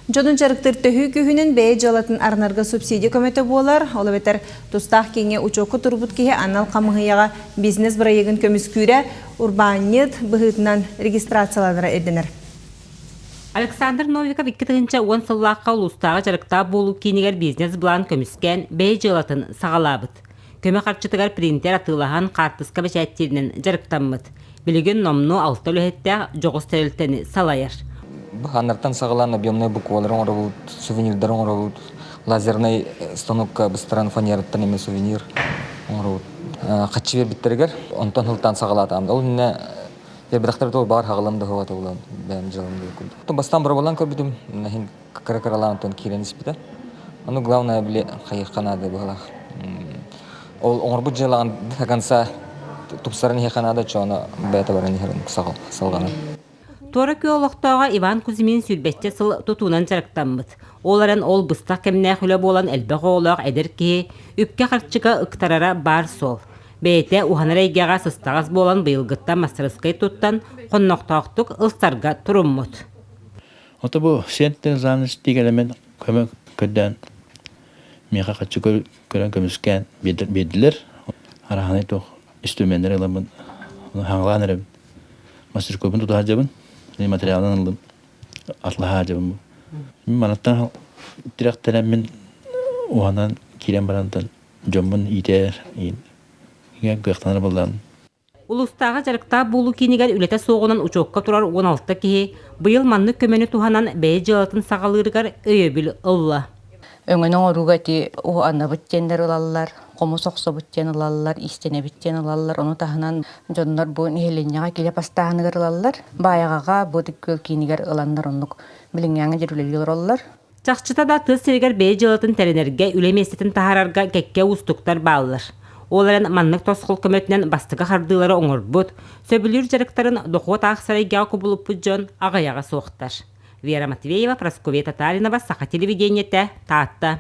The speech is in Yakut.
Дьонун дьарыктыыр төһүү күүһүнэн бэйэ дьыалатын арынарга субсидия көмөтө буолар. Ол эбэтэр тустаах кииҥҥэ учуокка турбут киһи анал хамыыһыйаҕа бизнес бырайыагын көмүскүүрэ, урбаанньыт быһыытынан регистрацияланара ирдэнэр. Александр Новиков 2010 сыллаахха улуустааҕы дьарыктаах буолуу киинигэр бизнес-былаан көмүскээн бэйэ дьыалатын саҕалаабыт. Көмө харчытыгар принтер атыылаһан хаартыска бэчээттииринэн дьарыктаммыт. Билигин номнуо алта үлэһиттээх дьоҕус тэрилтэни салайар. Баһааннартан саҕалаан объемнай буквалары оҥоробут, сувенирдары оҥоробут, лазернай станокка быстаран фанераттан эмиэ сувенир оҥоробут. Хаччы биэрбиттэригэр онтон сылтаан саҕалаатаҕым. Ол иннинэ биэрбэтэхтэр туох баар хаҕылам да суоҕа буолан бэйэм дьыалам диир курдук. Бастаан боруобалаан көрбүтүм, иһин кыра-кыралаан онтон киирэн испитэ. Ону главное били хайыахха наада быһалаах. Ол оҥорбут дьыалаҕын до конца тупсаран иһиэххэ наада, чооно бэйэтэ баран иһэр салҕанан. Туора күөл олохтооҕо Иван Кузьмин сүүрбэччэ сыл тутуунан дьарыктаммыт. Ол эрэн ол быстах кэмнээх үлэ буолан элбэх оҕолоох эдэр киһи үпкэ-харчыга ыктарара баар суол. Бэйэтэ уһанар эйгэҕэ сыстаҕас буолан быйылгыттан мастарыскай туттан хоннохтоохтук ылсарга туруммут. Ото бу сиэнтэн занность тигэлэмэн көмө көрдөөн миэхэ хаччы көрөн көмүскээн биэрдилэр. Араһанай туох инструменнэр ыламмын хаҥалаан эрэбин. Мастерскойбун тута сылдьабын. Материалын ыллым. Атлаһа сылдьабын. Мин манаттан тирэхтэнэммин уһанан киирэн барантан дьоммун иитэр, кыахтанар буоллаҕым. Улуустааҕы дьарыктаах буолуу киинигэр үлэтэ суоҕунан учуокка турар 16 киһи быйыл маннык көмөнү туһанан бэйэ дьыалатын саҕалыырыгар өйөбүл ылла. Өҥөнү оҥорууга ити уһанабыт диэннэр ылаллар, хомус охсобут диэн ылаллар, иистэнэбит диэн ылаллар. Ону таһынан дьоннор бу нэһилиэнньэҕэ килэ бастааһыныгар ылаллар. Баайаҕаҕа бу күөл киинигэр ыланнар оннук билиҥҥээҥи дьэ үлэлии олороллор. Чахчыта да тыа сиригэр бэйэ дьыалатын тэринэргэ, үлэ миэстэтин таһаарарга кэккэ уустуктар бааллар. Ол эрэн маннык тосхол көмөтүнэн бастакы хардыылары оҥорбут, сөбүлүүр дьарыктарын дохуот аахсар эйгэҕэ кубулуппут дьон аҕыйаҕа суохтар. Вера Матвеева, Прасковья Татаринова, Саха телевидениетэ, Таатта.